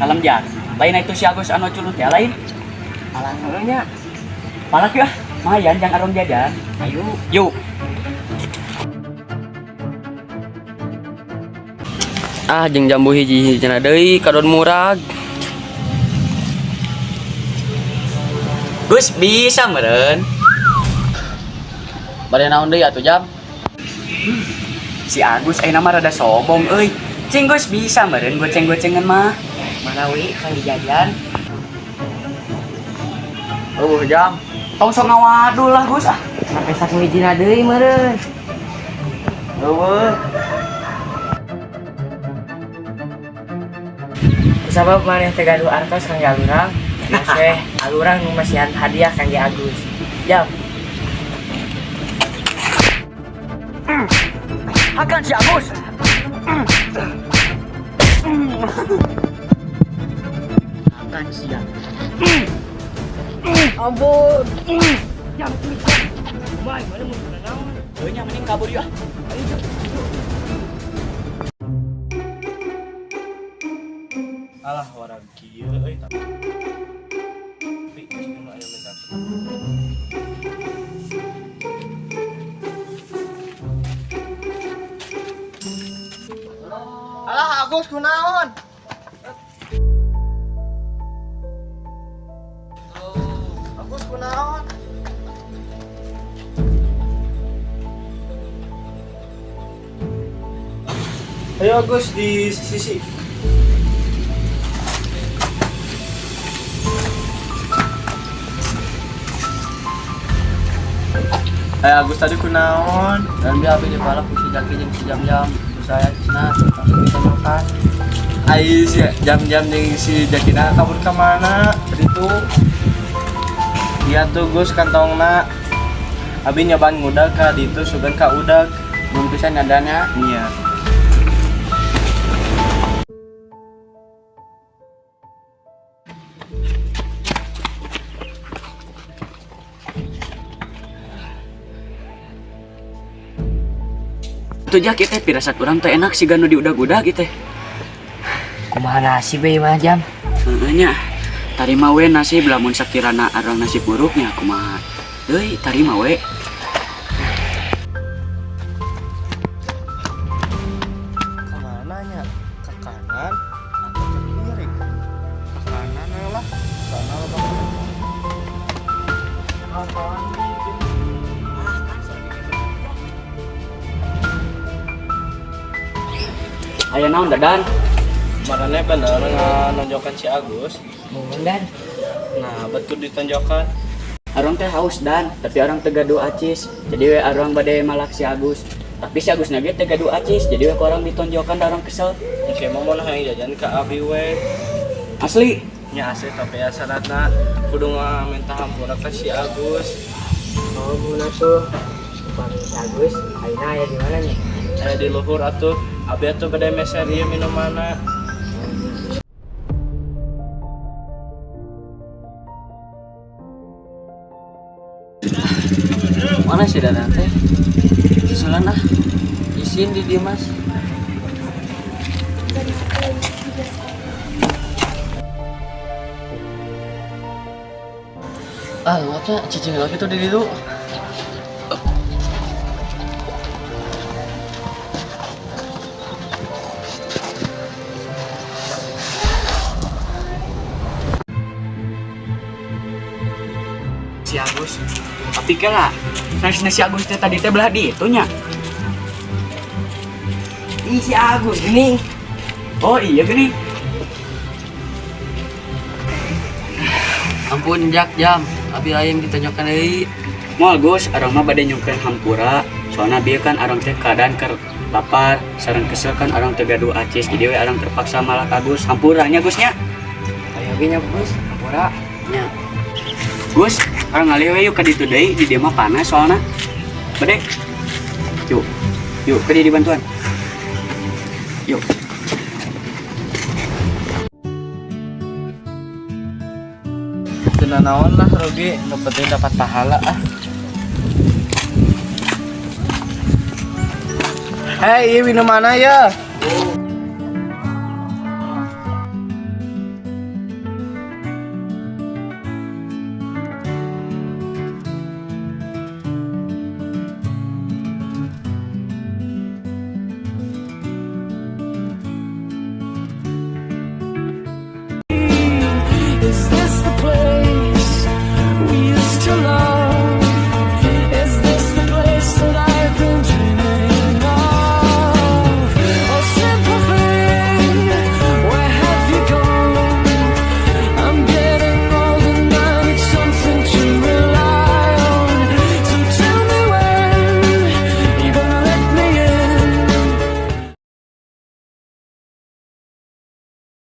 Kalem jar. Lain itu si Agus anu culun teh lain. Alah heuh nya. Palak ya, lumayan jang arong jajan. Ayo. Yuk. Ah, jeung jambu hiji hijina deui kadon murag. Gus bisa meren. Bade naon deui atuh jam? Si Agus ayeuna mah rada sombong euy. Cing Gus bisa meren goceng-gocengan mah. Mana wi kang dijajan? Oh, jam. Tong sok ngawadul lah Gus ah. Sampai saku hijina deui meureun. Eueuh. Kusabab maneh teh gaduh artos kangge alurang, geus weh alurang nu masihan hadiah kangge Agus. Jam. Hakan si Agus. Hakan sia. Ampun. Jam Bae, mana mun naon? Heuh nya mending kabur yuk ah. Alah warag kieu euy tapi cing aya minta. Alah Agus kunaon? Agus kunaon? Ayo Agus di sisi. Ayo Agus tadi kunaon? Dan dia abi dipalak ku si Jaki jeung si Jam-jam. Ku saya cenah langsung ditonjokan. Ai si jam-jam jeung si Jakina kabur ke mana? Tadi tuh. Iya tuh Gus kantongna. Abi nyobaan ngudag ka ditu sugan ka udag. Mun pisan nyadanya. Iya. Tuh jak teh pirasat urang teh enak siga nu diudag-udag teh. Kumaha nasib we mah jam? Heueuh nya. Tarima we nasib lamun sakirana arang nasib buruknya kumaha. Deui tarima we. Kemana nya? Ke kanan atau ke kiri? Ke kanan we lah. Sana lah bang. Apaan nih? Aya naon dadan? Makanya bener nonjokan si Agus. Mun dan. Nah, betul ditonjokkan. Arang teh haus dan, tapi arang teu gaduh acis. Jadi we arang bade malak si Agus. Tapi si Agus ge teu gaduh acis, jadi we ku arang ditonjokan da arang kesel. Oke, mau mau hayang jajan ke abi we. Asli, Nya asli tapi ya syaratna kudu minta hampura ke si Agus. Oh, mun atuh. Upami si Agus, ayeuna aya di mana nya? Aya di luhur atuh. Abi atuh bade meser ieu minumanna. Mana sih Dadan teh? Susulan ah. Isin di dieu Mas. Ah, luapnya cicing lagi tuh di ditu. Si Agus. Tapi kela, nasi si Agus teh tadi teh belah di itu nya. Ih, si Agus gini. Oh iya gini. Ampun jak jam, abi lain ditonjokan deui. Moal Gus, arang mah bade nyungkeun hampura. Soalna bieu kan arang teh keadaan keur lapar, sareng kesel kan arang teu gaduh acis. Jadi we arang terpaksa malak Agus hampura nya Gus nya. Ayo ge nya Gus, hampura. Nya. Gus, arang ngalih we yuk ka ditu deui, di dieu mah panas soalna. Bade. Yuk. Yuk, ke dieu dibantuan. Yuk. Teu naon lah rugi, nu penting dapat pahala ah. Hei, ieu minumanna ya.